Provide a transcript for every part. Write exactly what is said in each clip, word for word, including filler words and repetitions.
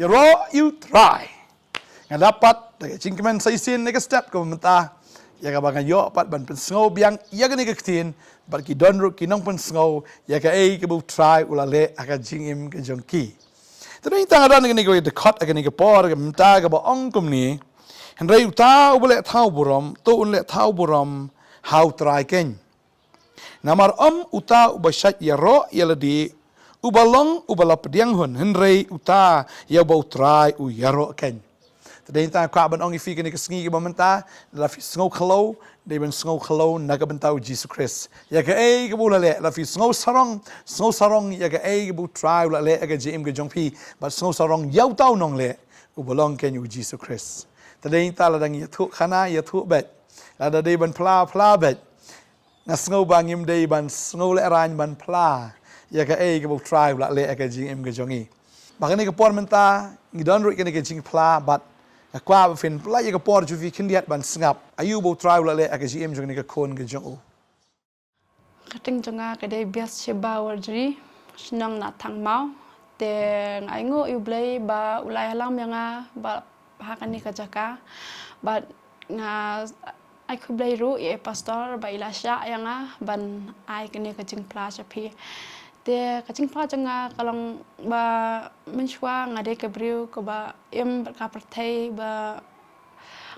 Ïaroh ïa U Trai. Nga la pat da ka jingkmen sa shisien na ka step kaba mynta, ïa kaba nga ïoh pat ban pynsngew biang ïa kane ka ktien, bad ki don ruh ki nongpynsngew ïa kaei kaba U Trai u la leh ha ka jingim ka jong ki. Te nangta nga don kane ka dkhot ha kane ka por, ka mynta kaba ong kumne: Hynrei uta uba leh thaw burom, to un leh thaw burom ha U Trai keiñ. Namar ym uta uba shait ïaroh ïa lade uba long uba la pdiang hun, hynrei uta ïa uba U Trai u ïaroh keiñ. Te dei nangta nga kwah ban ong ïa phi kane ka sngi kaba mynta, la phi sngew khlo, dei ban sngew khlo na ka bynta U Jisu Khrist. Ïa kaei kaba u la leh, la phi sngew sarong, sngew sarong ïa kaei kaba U Trai u la leh ha ka jingim ka jong phi, bad sngew sarong ïa uta u nongleh uba long keiñ U Jisu Khrist. Te dei nangta lada ngi ïathuh khana, ïathuh beit. Lada dei ban phla, phla beit. Nga sngew ba ngim dei ban sngew lehraiñ ban phla ïa kaei kaba U Trai u la leh ha ka jingim ka jong ngi. Ba kane ka por mynta ngi don ruh kane ka jingphla, bad nga kwah ba phin pynlait ïa ka por jong phi khyndiat ban sngap aïu ba U Trai u la leh ha ka jingim jong kane ka khun ka jong u. Ka kyrteng jong nga ka dei Bathsheba Warjri, shnong na Thangmaw. Te nga ainguh ïa U Blei ba u la ïalam ïa nga ba ha kane ka jaka. Bad nga ai khublei ruh ïa i pastor ba i la shah ïa nga ban ai kane ka jingphla sha phi. Te ka jingphla jong nga ka long ba mynshuwa nga dei ka briew kaba im bad ka pyrthei, ba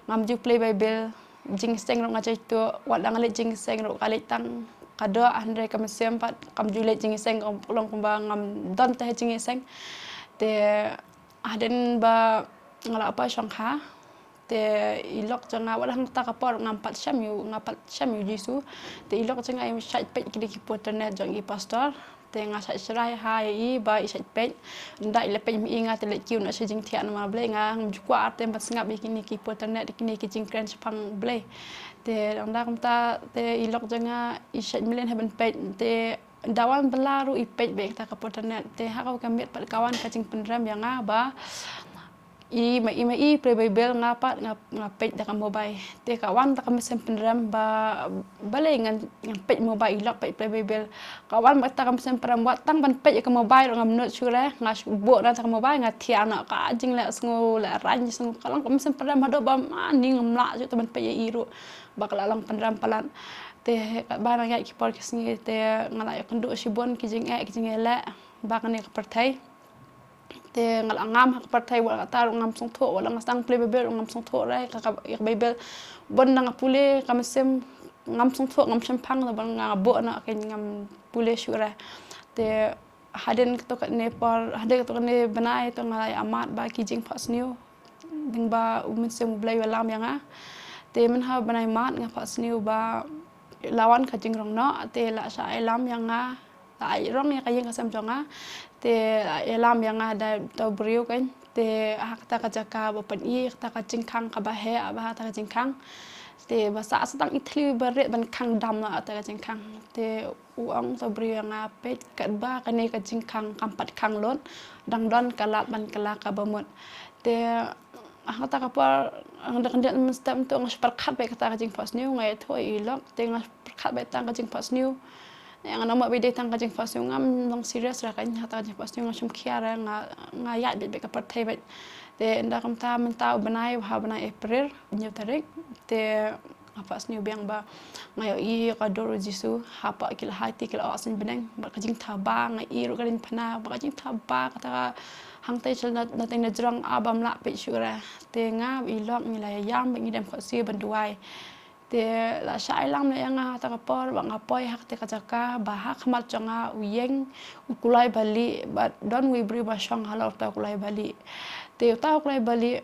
ngam ju plie Baibl, jingïaseng ruh nga jait tuh, wat la nga leit jingïaseng ruh ka leit tang ka doh, hynrei ka mynsiem pat kam ju leit jingïaseng, ka long kumba ngam don te jingïaseng. Te hadien ba nga la poi shongkha, te i lok jong nga, wat la hangta ka por ngam pat shem ïa u, nga pat shem ïa U Jisu. Te i lok jong nga i shait peit kine ki por internet jong i pastor. Te nga shait shrai ha ïa i ba i shait peit. Nda i la peit ma i, nga te leit kiew noh sha jingthiah namar Blei, nga ngam ju kwah ar te ban sngap ïa kine ki por internet, kine ki jingkren shaphang Blei. Te nda kumta te i lok jong nga i shait mlien ha ban peit. Te da wan bylla ruh i peit beit kata ka por internet. Te ha kawei ka miet pat ka wan ka jingpynrem ïa nga ba i ma i ma i plie Baibl, nga pat nga, nga peit da ka mobile. Te ka wan da ka mynsiem pynrem ba balei ngan, ngan peit mobile, i lok peit plie Baibl. Ka wan ba da ka mynsiem pynrem, wat tang ban peit ïa ka mobile ruh ngam nud shuh re, nga shu buh na da ka mobile, nga thiah noh ka jingleh sngew, lehraiñ sngew, ka long ka mynsiem pynrem haduh ba ma ni ngam lah shuh te ban peit ïa i ruh ba ka la long pynrem palat. Te katba nang ïaid ki por ki sngi te nga la ïakynduh shibun ki jingeh ki jingïaleh ba kane ka pyrthei. Te nga la ngam ha ka pyrthei, wat kata ruh ngam sngewthuh, wat la nga sdang plie Baibl ruh ngam sngewthuh re ka, ka, ïa ka Baibl. Bun da nga pule ka mynsiem ngam sngewthuh, ngam shemphang, te bun nga buh noh, ka ngam pule shuh re. Te hadien kato kane por, hadien kato kane bnai to nga la ïa mad ba ki jingphohsniew. Lyngba u Mynsiem U Blei u ïalam ïa nga. Te mynha bnai Mart nga phohsniew ba la wan ka jingrong noh, te la shah ïalam ïa nga, la ai rong ïa ka ïing ka sem jong nga. Te la ïalam ïa nga da uta u briew keiñ. Te ha kata ka jaka ba pyni kata ka jingkhang kaba heh, ba ha kata ka jingkhang. Te ba sah sa tang i thli ba rit ban khang dam noh ha kata ka jingkhang. Te u ong uta u briew ïa nga, peit katba kane ka jingkhang kam pat khang lut, dang don ka lad ban kylla kaba mut. Te ha kata ka por, nga da kyndit mynstep to nga shu pyrkhat beit kata ka jingphohsniew, nga ïathuh ïa i lok, te nga pyrkhat beit tang ka jingphohsniew. Nga nang mut ba dei tang ka jingphohsniew, ngam long serious re keiñ ha kata ka jingphohsniew, nga shim khia re, nga, nga ïaid beit beit ka pyrthei beit. Te ynda kumta mynta u bnai, ha u bnai April hynñiew tarik, te nga phohsniew biang ba nga ïohi ïa ka dur u Jisu hapoh ki lad, ha ki lad Shnong Bneng, bad ka jingthaba, nga ïohi ruh ka diengphna, bad ka jingthaba kata ka hangtei sha na, na teng na jrong, ah, bym lah peit shuh re. Te nga bad i lok ngi la ïam bad ngi dem khohsiew ban duwai. Te la shah ïalam noh ïa nga ha kata ka por ba nga poi ha kata ka jaka ba ha khmat jong nga u ïeng u kulai balieh, bad don uwei u briew ba shong halor uta u kulai balieh. Te uta u kulai balieh,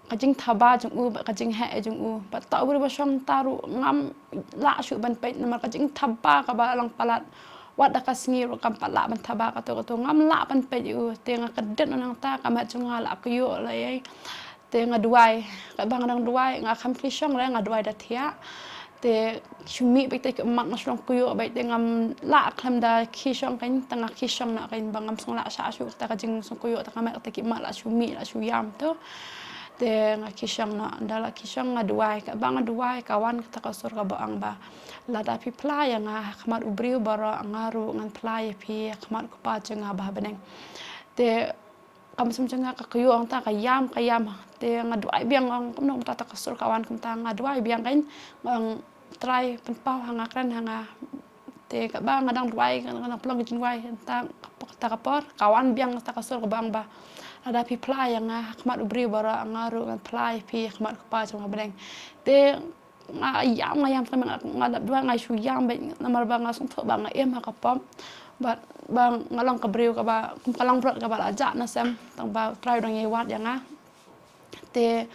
ka jingthaba jong u bad ka jingheh jong u, bad uta u briew ba shong ta ruh ngam lah shuh ban peit namar ka jingthaba kaba long palat. Wat da ka sngi ruh kam pat lah ban thaba kato kato, ngam lah ban peit ïa u. Te nga kyndit noh nangta, ka met jong nga la kyiuh la ïai. Te nga duwai, katba nga dang duwai, nga kham khie shong re, nga duwai da thiah. Te shu mih beit te ki mat, nga shu long kyiuh beit te ngam lah khlem da khie shong keiñ, te nga khie shong noh keiñ ba ngam sngewlah shah shuh kata ka jingsngewkyiuh, te ka met kata ki mat la shu mih, la shu ïam to. Te nga khie shong noh, ynda la khie shong nga duwai, katba nga duwai ka wan kata ka sur kaba ong ba lada phi phla ïa nga ha khmat u briew baroh, nga ruh ngan phla ïa phi ha khmat u Kpa jong nga ba ha bneng. Te Ka mynsiem jong nga ka kyiuh, ong ta ka ïam, ka ïam. Te nga duwai biang, ong kumno mynta kata ka sur ka wan kumta, nga duwai biang kein, ong Trai pynpaw ha nga, kren ha nga. Te kaba nga dang duwai, nga dang pynlong ka jingduwai, mynta kata ka por ka wan biang kata ka sur kaba ong ba lada phi phla ïa nga ha khmat u briew baroh, nga ruh ngan phla ïa phi ha khmat u Kpa jong nga bneng. Te nga ïam, nga ïam, nga, nga dap duwai, nga shu ïam beit namar ba nga sngewthuh ba nga im ha ka pop. Bad ba nga long ka briew kaba kum ka langbrot kaba la jah na sem, tang ba Trai u dang ïai wad ïa nga. Te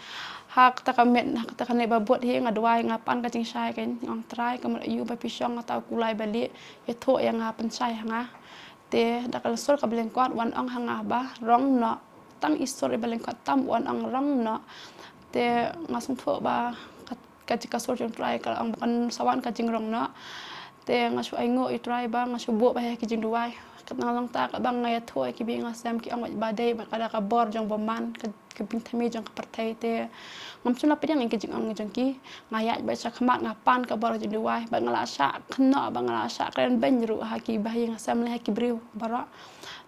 ha kata ka miet, ha kata ka miet ba bud hi, nga duwai, nga pan ka jingshai kein, nga ong Trai, ka mut aïu ba phi shong ha kata ka kulai ba lieh, ïathuh ïa nga, pynshai ha nga. Te da ka sur kaba lyngkot wan ong ha nga ba rong noh, tang i sur iba lyngkot tam wan ong rong noh. Te nga sngewthuh ba ka, ka jingkyrkhu jong Trai ka ong ba kan sa wan ka jingrong noh. Te nga shu ainguh ïa Trai ba nga shu buh beit ha ki jingduwai. Kat nang long ta kaba nga ïathuh ïa ki ba ïeit nga sem, ki ong ba dei ba ka da ka bor jong bymman, ka, ka bynta jong ka pyrthei. Te ngam shym la pdiang ïa ki jingong jong ki. Nga ïaid beit sha khmat, nga pan ka bor jingduwai, bad nga la shah kynnoh, bad nga la shah kren beiñ ruh ha ki ba ïeit nga sem lane ha ki briew baroh.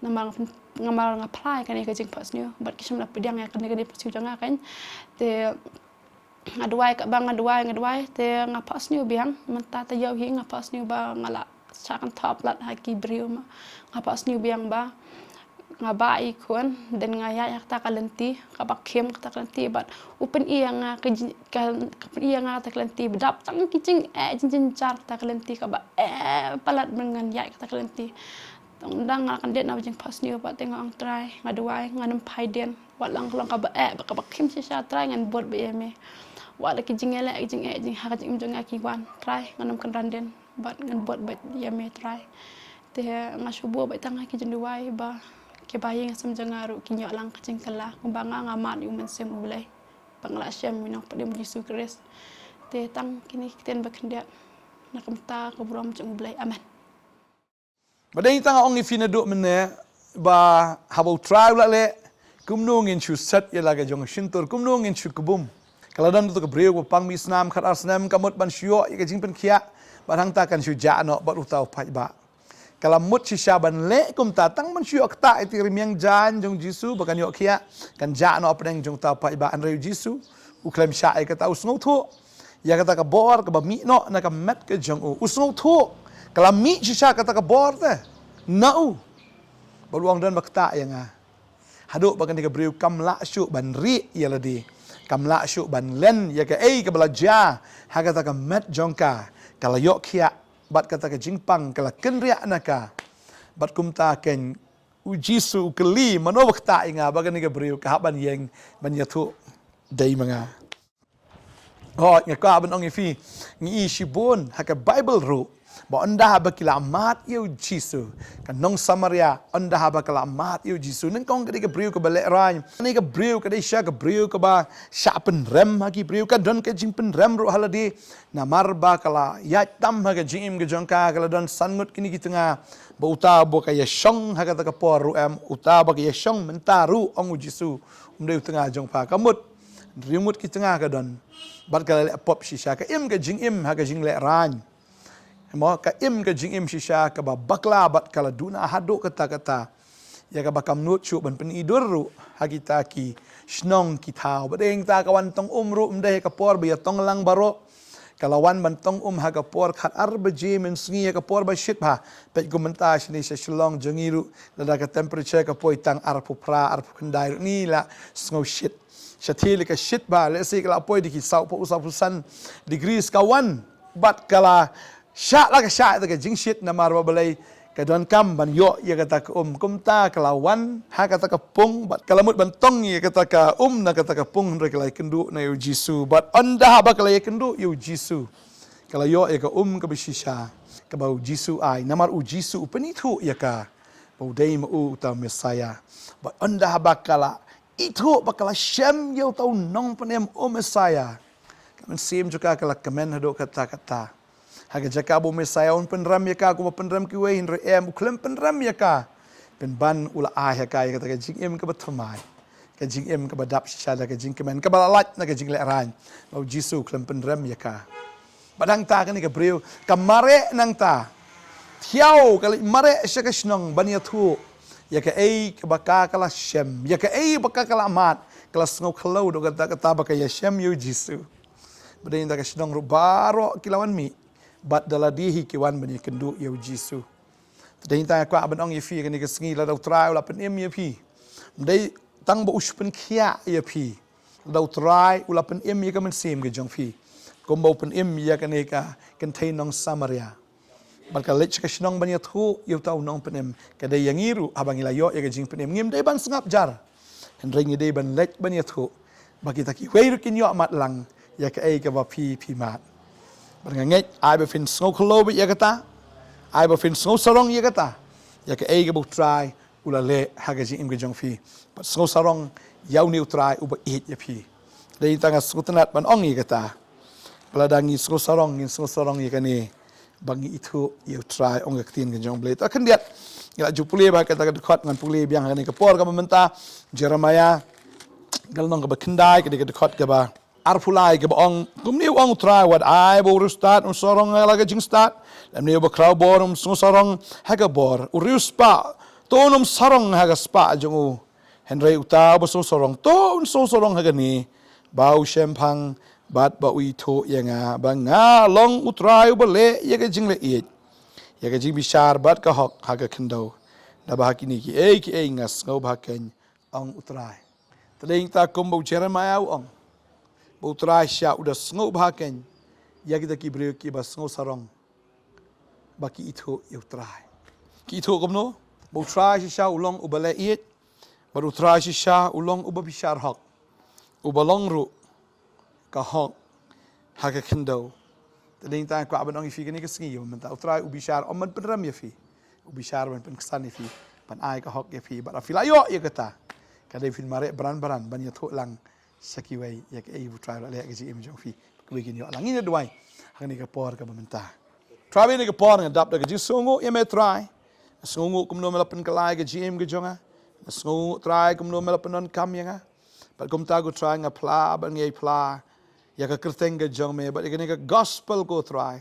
Namar nga, namar nga phla ïa kane ka jingphohsniew, bad ki shym la pdiang ïa kane ka jingphohsniew jong nga kein. Te nga duwai, kaba nga duwai, nga duwai, te nga phohsniew biang, mynta taïew hi nga phohsniew ba nga la shah kynthoh palat ha ki briew, ma nga phohsniew biang ba nga bah ïa i khun, then nga ïaid ha kata ka lynti kaba khim, kata ka lynti, bad u pyni ïa nga ka jing, ka, ka pyni ïa nga kata ka lynti ba dap tang ki jingeh jingjynjar, kata ka lynti kaba eh palat ban ngan ïaid kata ka lynti. Tang dang nga kyndit na ka jingphohsniew, bad te nga ong Trai, nga duwai, ngan ym phai dien. Wat la ka long kaba eh, ba kaba khim shisha, Trai, ngan bud beit ïa me. Wat la ki jingeh, ki jingeh, jing ha ka jingim jong nga ki wan, Trai, ngan ym kynran dien, bad ngan bud beit ïa me, Trai. Te nga shu buh beit tang ha ki jingduwai ba ki ba ïeit nga sem jong nga ruh kin ïoh lang ka jingkylla kumba nga, nga mad ïa u Mynsiem U Blei, ba nga la shem ïa u Nongpynim Jisu Khrist. Te tang kine ki ktien ba khyndiat, na ka bynta ka burom jong U Blei. Amen. Ba dei tang nga ong ïa phi naduh mynne ba haba U Trai u la leh, kumno ngin shu set ïa la ka jong ka shyntur, kumno ngin shu kbum. Ka la don katu ka briew kaba pang mih snam khatar snem, ka mut ban shu ïoh ïa ka jingpynkhiah, bad hangta kan shu jah noh bad uta u paidbah. Ka la mut shisha ban leh kumta, tang ban shu ïoh ktah ïa kata ka rmiang jaiñ jong U Jisu ba kan ïoh khiah, kan jah noh hapdeng jong uta u paidbah. Hynrei U Jisu u khlem shah ïa kata, u sngewthuh ïa kata ka bor kaba mih noh na ka met ka jong u. U sngewthuh ka la mih shisha kata ka bor te na u, bad u ong, don ba ktah ïa nga. Haduh ba kane ka briew kam lah shuh ban rieh ïa lade, kam lah shuh ban len ïa kaei kaba la jia ha kata ka met jong ka, ka la ïoh khiah, bad kata ka jingpang ka la kynriah na ka. Bad kumta kein U Jisu u kylli, mano ba ktah ïa nga, ba kane ka briew ka hap ban ïeng ban ïathuh, dei ma nga. Hooid, nga kwah ban ong ïa phi, ngi i shibun ha ka Baibl ruh ba ynda haba ki la mad ïa U Jisu, ka nong Samaria, ynda haba ka la mad ïa U Jisu, nyngkong ka dei ka briew kaba lehraiñ. Kane ka briew ka dei shisha ka briew kaba shah pynrem ha ki briew, ka don ka jingpynrem ruh ha lade. Namar ba ka la ïaid tam ha ka jingim ka jong ka, ka la don san ngut kine ki tnga, ba uta ba ka ïashong ha kata ka por ruh em, uta ba ka ïashong mynta ruh, ong U Jisu, um dei u tnga jong pha. Ka mut hynriew ngut ki tnga ka don, bad ka la leh pop shisha. Ka im ka jingim ha ka jinglehraiñ. Mo, ka im ka jingim shisha kaba bakla, bad ka la duna haduh katta katta ïa kaba kam nud shuh ban pyni dur ruh ha kita ki shnong ki thaw. Ba dei hangta ka wan tong um ruh, ym dei ha ka por ba ïatong lang baroh. Ka la wan ban tong um ha ka por khatar baje mynsngi, ha ka por ba shit bha. Peit kum mynta shane sha Shillong jong ngi ruh, lada ka temperature ka poi tang arphew phra, arphew khyndai ruh ngi la sngew shit. Shathie la ka shit bha, lehse ka la poi da ki sawphew, sawphew san degrees, ka wan bad ka la shah, la ka shah da ka jingshit, namar ba balei, ka donkam ban ïoh ïa kata ka um. Kumta ka la wan ha kata ka pung, bad ka la mut ban tong ïa kata ka um na kata ka pung, hynrei ka la ïakynduh na U Jisu. Bad ynda haba ka la ïakynduh ïa U Jisu, ka la ïoh ïa ka um kaba shisha kaba U Jisu ai, namar U Jisu u pynithuh ïa ka ba u dei ma u uta u Messaïah. Bad ynda haba ka la ithuh, ba ka la shem ïa uta u nongpynim, u Messaïah, ka mynsiem jong ka ka la kmen haduh katta katta. Ha ka jaka ba u Messaïah un pynrem ïa ka kumba pynrem kiwei, hynrei em, u khlem pynrem ïa ka. Pynban u la ai ha ka ïa kata ka jingim kaba thymmai, ka jingim kaba dap shisha da ka jingkmen, kaba la lait na ka jinglehraiñ. Ba U Jisu u khlem pynrem ïa ka. Bad hangta kane ka briew ka mareh nangta. Thiaw ka leit mareh sha ka shnong ban ïathuh ïa kaei kaba ka ka la shem, ïa kaei ba ka ka la mad, ka la sngew khlew da kata, kata ba ka ïashem ïa u Jisu. Bad dei na ka shnong ruh baroh ki la wan mih bad da lade hi ki wan ban ïakynduh ïa u Jisu. Te dei na ka kwah ban ong ïa phi kane ka sngi, lada u Trai u la pynim ïa phi, ym dei tang ba u shu pynkhiah ïa phi, lada u Trai u la pynim ïa ka mynsiem ka jong phi, kumba u pynim ïa kane ka kynthei nong Samaria. Bad ka leit sha ka shnong ban ïathuh ïa uta u nongpynim. Ka dei ïa ngi ruh, haba ngi la ïoh ïa ka jingpynim, ngim dei ban sngap jar, hynrei ngi dei ban leit ban ïathuh, ba kita kiwei ruh kin ïoh mad lang ïa kaei kaba phi phi mad. Bad nga ngeit, ai ba phin sngew khlew beit ïa kata, ai ba phin sngew sarong ïa kata, ïa kaei kaba u Trai u la leh ha ka jingim ka jong phi. Bad sngew sarong ïa une u Trai uba ïeit ïa phi. Dei tang nga sngewtynnat ban ong ïa kata, ba lada ngi sngew sarong, ngin sngew sarong ïa kane, ba ngi ithuh ïa u Trai, ong ka ktien ka jong u Blei. Ta khyndiat, ngi la ju pule bha kata ka dkhot, ngan pule biang ha kane ka por kaba mynta. Jeremiah ka lynnong kaba khyndai, ka dei ka dkhot kaba arphew lai, kaba ong kumne: U ong u Trai, wat ai ba u riewstad un sarong ha la ka jingstad, lymne uba khraw bor un sngew sarong ha ka bor. U riewspah, to un ym sarong ha ka spah jong u, hynrei uta uba sngew sarong, to un sngew sarong ha kane, ba u shemphang bad ba u ithuh ïa nga ba nga long u Trai uba leh ïa ka jingleh ïeit, ïa ka jingbishar bad ka hok ha ka khyndew. Naba ha kine kiei kiei nga sngewbha keiñ, ong u Trai. Te dei nangta kumba u Jeremiah u ong, ba u Trai shisha u da sngewbha keiñ ïa kita ki briew kiba sngew sarong, ba ki ithuh ïa u Trai. Ki ithuh kumno? Ba u Trai shisha u long uba leh ïeit, bad u Trai shisha u long uba bishar hok, uba long ruh ka hok ha ka khyndew. Te dei nangta kwah ban ong ïa phi kane ka sngi, ïa mynta u Trai u bishar ym ban pynrem ïa phi, u bishar ban pynksan ïa phi, ban ai ka hok ïa phi. Bad lada phi la ïoh ïa kata, ka dei phin mareh bran bran ban ïathuh lang sha kiwei ïa kaei ba u Trai u la leh ha ka jingim jong phi, ba kiwei kin ïoh lang. Ngin ïa duwai ha kane ka por kaba mynta. Trai, ha kane ka por nga dap da ka jingsngewnguh ïa me Trai. Nga sngewnguh kumno me la pynkylla ïa ka jingim ka jong nga. Nga sngewnguh Trai kumno me la pyndonkam ïa nga. Bad kumta ko Trai nga phla bad nga ïai phla ïa ka kyrteng ka jong me bad ïa kane ka gospel ko Trai,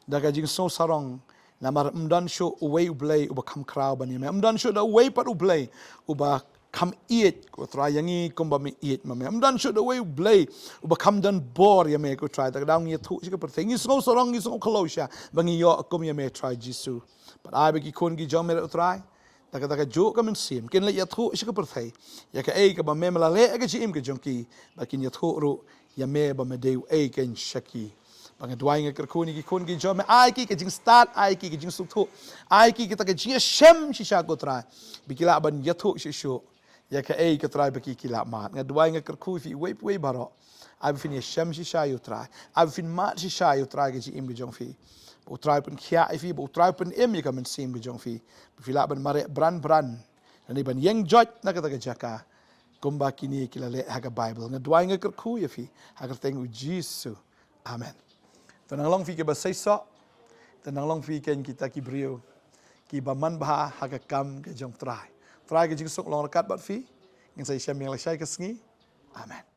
da ka jingsngew sarong, namar ym don shuh uwei u Blei uba kham khraw ban ïa me. Ym don shuh da uwei pat u Blei uba kham ïeit ko Trai ïa ngi kumba me ïeit ma me. Ym don shuh da uwei u Blei uba kham don bor ïa me ko Trai. Ta ka daw ngi ïathuh sha ka pyrthei, ngi sngew sarong, ngi sngew khlew shisha ba ngi ïoh kum ïa me Trai Jisu. Bad ai ba ki khun ki jong me ko Trai, da kata kajuh ka mynsiem kin leit ïathuh sha ka pyrthei ïa kaei kaba me me la leh ha ka jingim ka jong ki, ba kin ïathuh ruh ïa me ba me dei uei keiñ sha ki. Ba nga duwai nga kyrkhu ïa ki khun ki jong me, ai ki ka jingstad, ai ki ka jingsngewthuh, ai ki kata ka jingïashem shisha ko Trai, ba ki lah ban ïathuh shuh shuh ïa kaei ko Trai ba ki ki la mad. Nga duwai nga kyrkhu ïa phi uwei pa uwei baroh, ai ba phin ïashem shisha ïa u Trai, ai ba phin mad shisha ïa u Trai ha ka jingim ka jong phi. Ba u Trai u pynkhiah ïa phi, ba u Trai u pynim ïa ka mynsiem ka jong phi, ba phi lah ban mareh bran bran, lane ban ïeng joit na kata ka jaka kumba kine ki la leh ha ka Baibl. Nga duwai nga kyrkhu ïa phi ha ka kyrteng u Jisu. Amen. To nang long phi kiba seisoh, to nang long phi keiñ kita ki briew kiba manbha ha ka kam ka jong u Trai. U Trai ka jingsuk long ryngkat bad phi. Ngin sa ïashem biang lashai ka sngi. Amen.